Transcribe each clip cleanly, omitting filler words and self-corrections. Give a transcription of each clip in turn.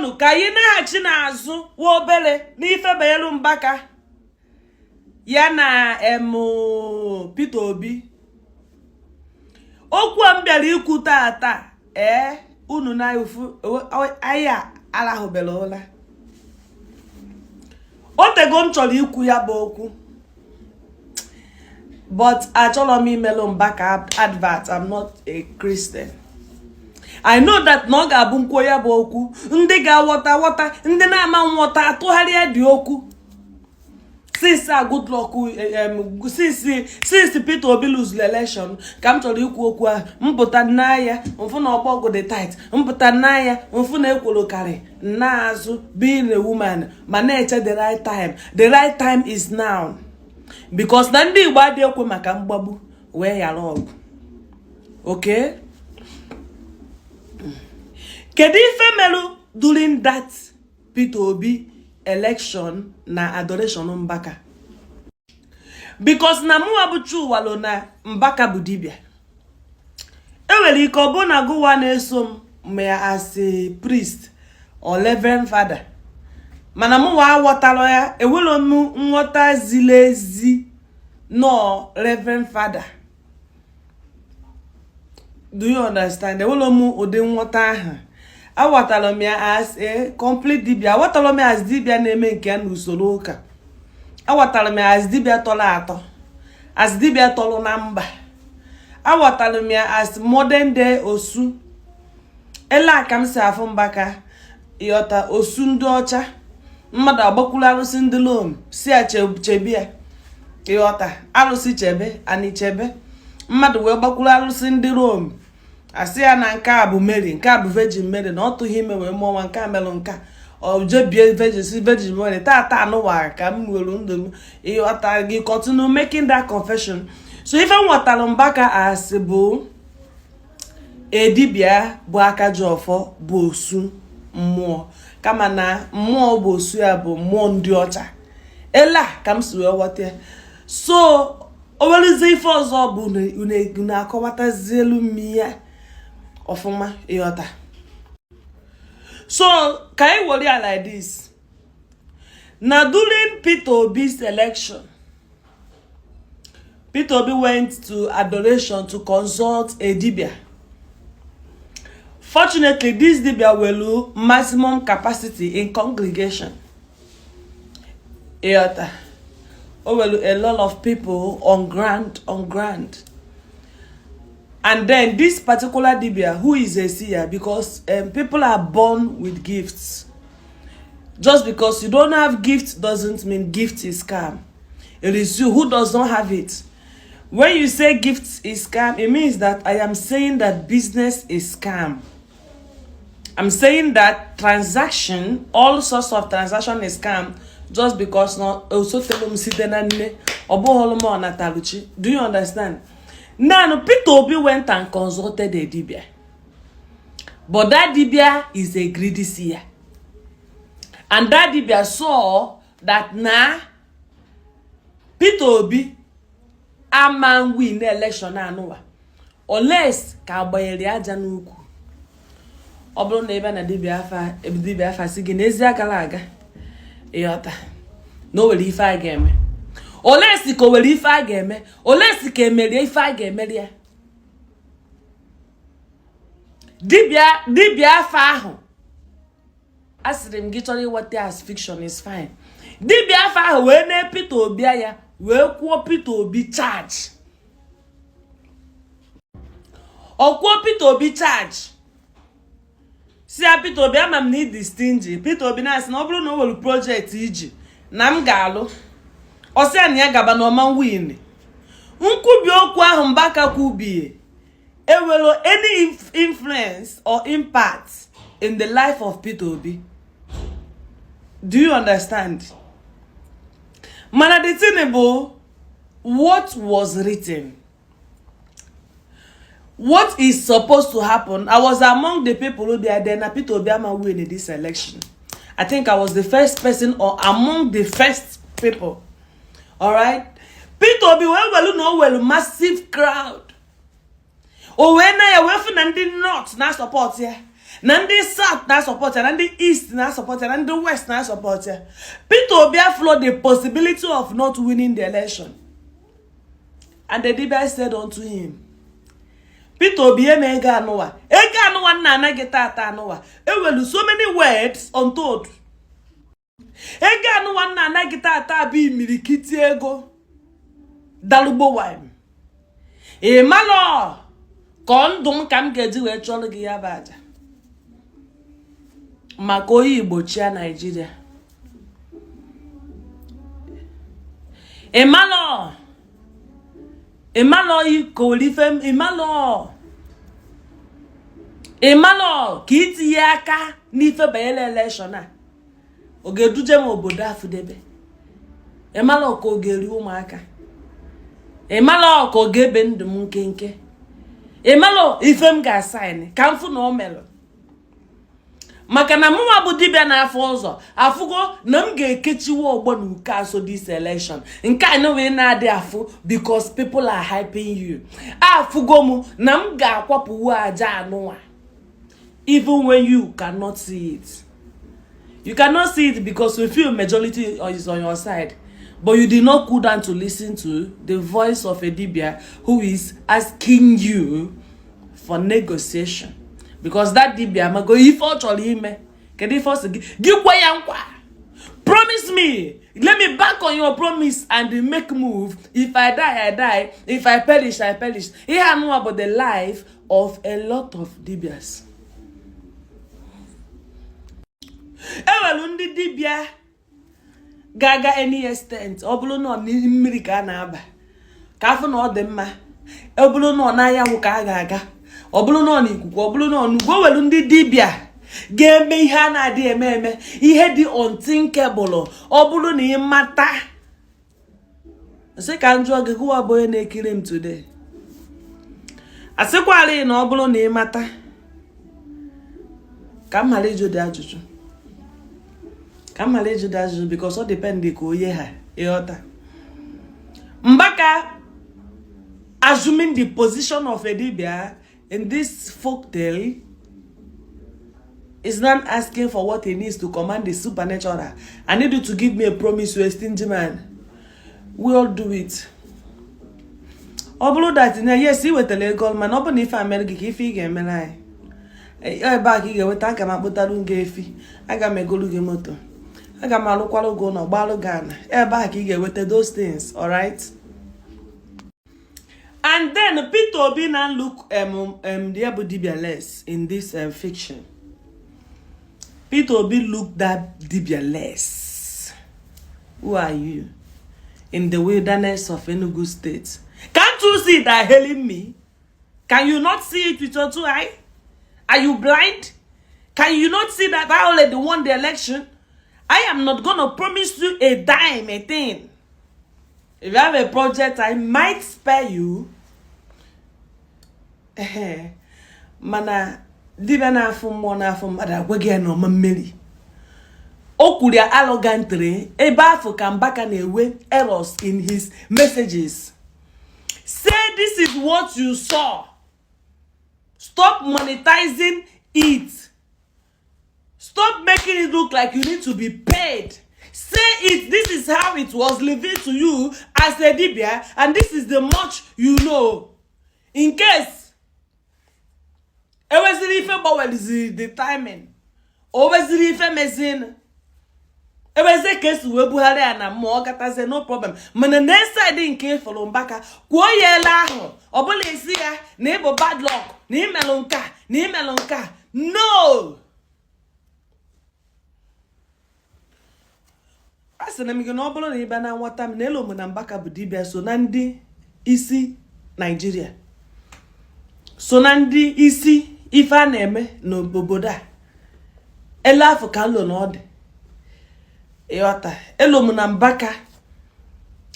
Biko ka anyị naghachi n'azụ nwa obere n'ife banyere Mbaka ya na em Peter Obi. Okwu a m bịara ikwu tata, ee, unu na anyị arahụbere ụla. O tego m chọrọ ikwu ya bụ okwu, but achọrọ m imelụ Mbaka advert. I'm not a Christian. I know that na ọ ga-abụ nkwuo ya bụ okwu, ndị ga-aghọta ghọta, ndị na-ama nghọta atụgharịa dị okwu. Since a Goodluck, since Peter Obi lose election, ka m chọrọ ikwu okwu ahụ. Mpụta n'ahịa, mfụ na ọgbọgụ dị tight. Mpụta n'ahịa, mfụ na ekworo karị n'azụ. Being a woman, ma na-eche the right time. The right time is now, because na ndị Igbo adịghị ekwe maka mgbagbu wee ghara ọgụ. Okay, kedu ife merụ during that Peter Obi election na adoration Mbaka? Because na mụnwa bụ Chuwalo na Mbaka bụ dibịa. Enwere ike ọ bụ na gụwa na-eso m ma ya as a priest or reverend father, mana mụnwa aghọtara ya. Enwere m nghọta ziri ezi nọ reverend father. Do you understand? Enwere m ụdị nghọta ahụ. Aghọtara m ya as a complete dibịa. Aghọtara m ya as dibịa na-eme nke ya n'usoro ụka. Aghọtara m ya as dibịa tọrọ atọ, as dibịa tọrọ na mba. Aghọtara m ya as modern day osu. Ele a ka m si afụ Mbaka, ịghọta? Osu ndị ọcha, mmadụ agbakwuru arụsị ndị Rome si ya chebe ya, ịghọta? Arụsị chebe ani chebe mmadụ, wee gbakwuru arụsị ndị Rome, asị ya na nke a bụ Mary, nke a bụ Virgin Mary, na ọ tụghị ime wee mụọ nwa. Nke a melụ nke a, ọ jebie virgin, si Virgin Mary tata anụwa ka m nwere ndụ m, ịghọta? Gị continue making that confession. So ife m ghọtara Mbaka as bụ edibịa bụ aka ji ọfọ, bụ osu mmụọ, kama na mmụọ bụ osu ya bụ mmụọ ndị ọcha. Ele a ka m si wee ghọta ya. So o werezie ife ọzọ bụ unu akọwatazielu m ya ọfụma, ịghọta? So ka anyị were ya like this: na during Peter Obi's election, Peter Obi went to adoration to consult a dibia. Fortunately, this dibia welu maximum capacity in congregation, ịghọta? O welu a lot of people on ground. And then this particular dibia, who is a seer, because people are born with gifts. Just because you don't have gift doesn't mean gift is scam. It is you who does not have it. When you say gift is scam, it means that I am saying that business is scam. I'm saying that transaction, all sorts of transaction is scam, just because not also tell m site na nne, ọ bụghị m ọ nataluchi. Do you understand? Now, Peter Obi went and consulted a dibia, but that dibia is a greedy seer, and that dibia saw that na Peter Obi ama win election anụwa unless ka agbanyere aja n'ukwu. Ọ bụrụ na ebe na dibia afa, dibia afa si gị n'ezi agara aga, ịghọta na o nwere ife a ga-eme, olesi ka o nwere ife a ga-eme, olesi ka emerie ife a ga-emeri ya. Dibịa afa ahụ, asịrị m gị chọrọ ịghọta as fiction is fine. Dibịa afa ahụ wee nee Peter Obi anya, wee kwuo Peter Obi charge. Ọ kwuo Peter Obi charge, si ya, "Peter Obi, ama m na ịdị stingy." Peter Obi na-asị na ọ bụrụ na o nwere project iji na m ga-alụ, ọ sị ya na ya gaba na ọma win. Nkwubi okwu ahụ Mbaka kwubie enwere any influence or impact in the life of Peter Obi? Do you understand? Mana the thing bụ, what was written, what is supposed to happen? I was among the people who be there na Peter Obi ama win in this election. I think I was the first person or among the first people. All right, Peter Obi wee welu na o welu massive crowd, o wee na ya wee fụ na ndị North na support ya, Na ndị South na-asupport ya, na ndị East na-asupport ya, na ndị West na-asupport ya. Peter Obi afụlọ the possibility of not winning the election. And the dibia said unto him, "Peter Obi, eme ego anụwa, ego anụwa nna anaghị tata anụwa ewelu so many words untold. Ego anụwa nna anaghị tata bụ imirikiti ego dalugbo wine. Ị malọ ka ndụ m ka m ga-eji wee chọrọ gị ya bụ aja maka onye Igbo chia Naijiria. Ị malọ, ị malọ ikolife, ị malọ, ị malọ ka itinye aka n'ife banyere election a ọ ga-eduje m obodo afụdebe. Ị malọ ka ọ ga-eri ụmụaka. Ị malọ ka ọ ga-ebe ndụ m nkenke. Ị malọ ife m ga-asign ka m fụ na o melụ, maka na mụnwa bụ dibịa na-afụ ụzọ afụgo na m ga-ekechiwe ọgbọ na uke aso this election nke a na wee na-adị afụ because people are hyping you. Afụgo m na m ga-akwapụwu aja anụnwa even when you cannot see it. You cannot see it because you feel majority is on your side, but you did not cool down to listen to the voice of a dibia who is asking you for negotiation, because that dibia amago ife ọ chọrọ ime. Kedu ife ọ sị gị? Gị kwe ya nkwa, "Promise me, let me back on your promise and make move. If I die, I die. If I perish, I perish." Ihe anụwa bụ the life of a lot of dibias. Enwere ndị dibịa ga-aga any extent, ọ bụrụ na ọ mmiri ka a na-aba ka afụ na ọ dị mma, ọ bụrụ na ọ n'anyanwụ ka a ga-aga, ọ bụrụ na ọ n'ikuku, ọ bụrụ na ọ n'ugwu. O nwere ndị dibịa ga-eme ihe a na-adị eme eme, ihe dị unthinkable. Ọ bụrụ na ị mata, sị ka m jụọ gị, gụwa bụ onye na-ekiri m today, asịkwala na ọ bụrụ na ị mata, ka m ghara ịjụ dị ajụjụ, ka m ghara ịjụ dị ajụjụ, because ọ depend ka onye ha ịghọta. Mbaka, assuming the position of a dibia in this folk tale, is not asking for what he needs to command the supernatural. "I need you to give me a promise, you a stingy man." We all do it. Ọ bụrụ that na yes, ị wetara ego, mana ọ bụ na ife a mere gị, ka ife ị ga-emere anyị ebe a ka ị ga-eweta, aga m akpụtarụ gị efi, aga m egolu gị moto, aga m alụkwalụ gị ụlọ, gbalụ gị ana, ebe a ka ị ga-eweta those things, alright? And then Peter Obi now look the bụ dibia less in this fiction. Peter Obi look that dibia less. "Who are you in the wilderness of Enugu State? Can't you see that hailing me? Can you not see it with your two eyes? Are you blind? Can you not see that I already won the election? I am not gonna promise you a dime, a thing. If you have a project, I might spare you." Mana dibịa na-afụ mmụọ na-afụ mmadụ agwaghị ya na ọma mmeri. O kwuru ya arrogantly. Ebe afọ ka Mbaka na-enwe errors in his messages. Say this is what you saw. Stop monetizing it. Stop making it look like you need to be paid. Say it, this is how it was revealed to you as a dibia, and this is the much you know. In case eweziri ife gbanwereziri the timing, o weziri ife mezin ewezie ka esi wee bugharị ya na mmụọ gatazie, no problem. Mana na side nke ịfụrụ Mbaka kwuo ya ele ahụ, ọ bụla esi ya na ịbụ bad luck, na imelụ nke a, na imelụ nke a, no. A sịrị m gị na ọ bụrụ na ị bịa na nwata m na elu m na Mbaka bụ dibịa so na ndị isi Naijiria, so na ndị isi ife a na-eme n'obodo a, ele afọ ka nlo na ọ dị ịghọta elu m na Mbaka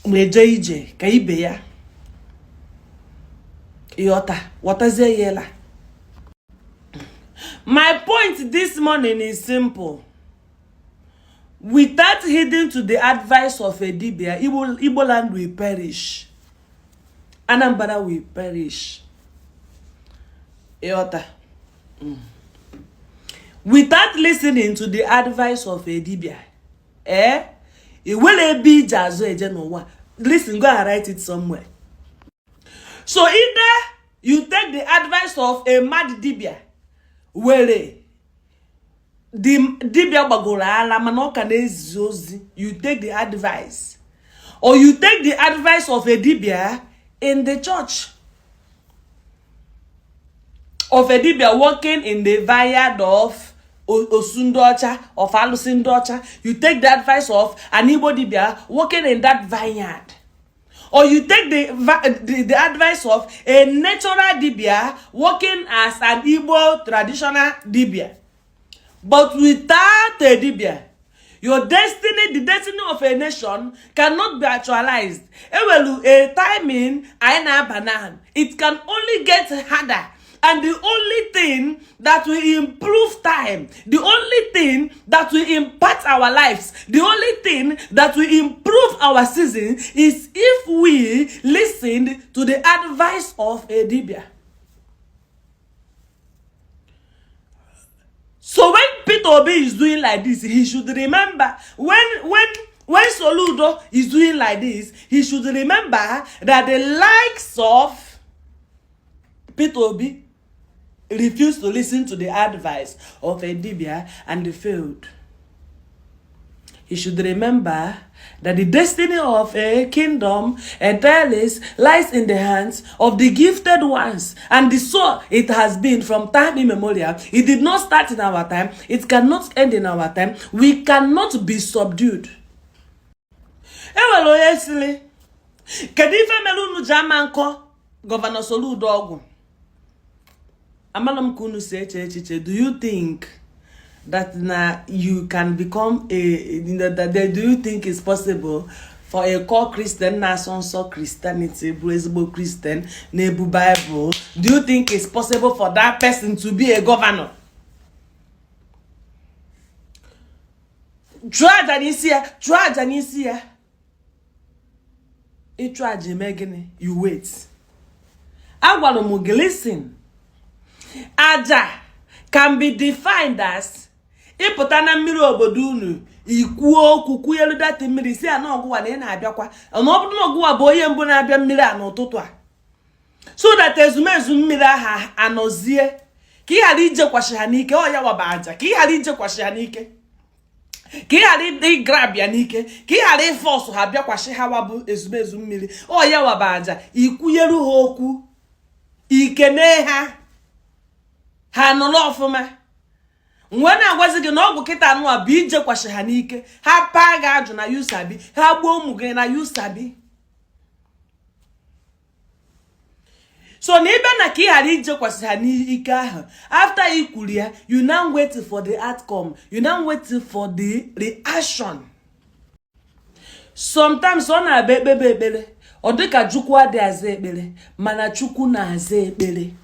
na-eje ije ka ibe ya ịghọta ghọtazie ya ela. My point this morning is simple. Without heeding to the advice of a dibia, Igbo land will perish. Anambra will perish. Ịghọta? Without listening to the advice of a dibia, eh, i nwere ebe iji azụ eje n'ụwa. Listen, go and write it somewhere. So either you take the advice of a mad dibia, were the dibia gbagoro ala mana ọ ka na-ezi ozi, you take the advice, or you take the advice of a dibia in the church, of a dibia working in the vineyard of osu ndị ọcha, of alụsị ndị ọcha. You take the advice of an Igbo dibia working in that vineyard, or you take the advice of a natural dibia working as an Igbo traditional dibia. But without a dibia, your destiny, the destiny of a nation, cannot be actualized. Ewelu a timing anyị na-aba na, it can only get harder. And the only thing that will improve time, the only thing that will impact our lives, the only thing that will improve our season is if we listen to the advice of a dibia. So when Peter Obi is doing like this, he should remember, when Soludo is doing like this, he should remember that the likes of Peter Obi refused to listen to the advice of a dibia and they failed. He should remember that the destiny of a kingdom entirely lies in the hands of the gifted ones. And so it has been from time immemorial. It did not start in our time. It cannot end in our time. We cannot be subdued. Enwere onye sịrị, kedu ife mere unu ji ama nkọ Governor Soludo ọgwụ? Amala m ka unu si eche echiche. Do you think that na you can become a that, do you think it's possible for a core Christian na-asọ nsọ Christianity, bụ ezigbo Christian na-ebu Bible, do you think it's possible for that person to be a governor? Chụọ aja n'isi ya, chụọ aja n'isi ya. Ịchụ aja eme gịnị? You wait. Agwara m gị, listen, aja can be defined as ịpụta na mmiri obodo unu, ikwuo okwu kwuelu that mmiri, si ya na ọgụwa na ị na-abịakwa, na ọ bụrụ na ọgụwa bụ onye mbụ na-abịa mmiri a n'ụtụtụ a, so that ezumezu mmiri ahụ anọzie ka ị ghara ijekwasị ha n'ike. Ọ ya waba aja, ka ị ghara ijekwasị ha n'ike, ka ị ghara ịgrab ya n'ike, ka ị ghara ịforce ha bịakwasị ha wabụ ezumezu mmiri. Ọ ya waba aja, ikwunyeru ha okwu, ikene ha, ha nọrọ ọfụma. Mgbe na-agwazi gị na ọgwụ kịta anụwa bụ ijekwasị ha n'ike, ha paa gị ajụ na you sabi, ha gbuo ụmụ gị na you sabi. So na ịbịa na ka ị ghara ijekwasị ha n'ike ahụ, after i kwuru ya, you now wait for the outcome, you now wait for the reaction. Sometimes ọ na-abịa ekpebe ekpere, ọ dịka Chukwu adịghị aza ekpere, mana Chukwu na-aza ekpere.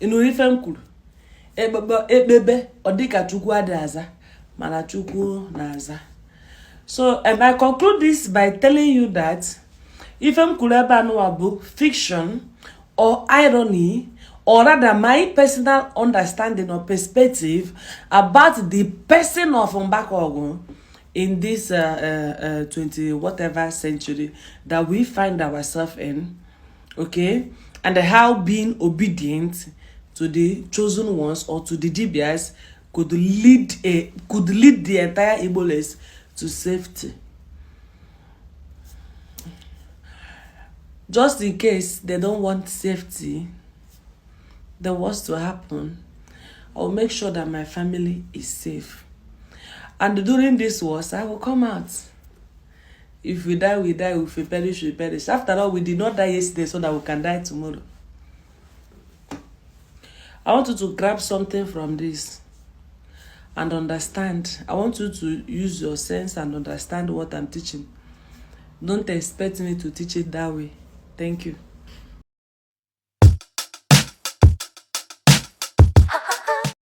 Ị nụrụ ife m kwuru? Ekpebe ọ dịka Chukwu adịghị aza, mana Chukwu na-aza. So I conclude this by telling you that ife m kwuru ebe anụwa bụ fiction or irony, or rather my personal understanding or perspective about the person of Mbakogu in this 20 whatever century that we find ourselves in, okay, and how being obedient to the chosen ones or to the dibias could lead the entire Igbo race to safety. Just in case they don't want safety, the worst to happen, I'll make sure that my family is safe. And during this wars, I will come out. If we die, we die. If we perish, we perish. After all, we did not die yesterday so that we can die tomorrow. I want you to grab something from this and understand. I want you to use your sense and understand what I'm teaching. Don't expect me to teach it that way. Thank you.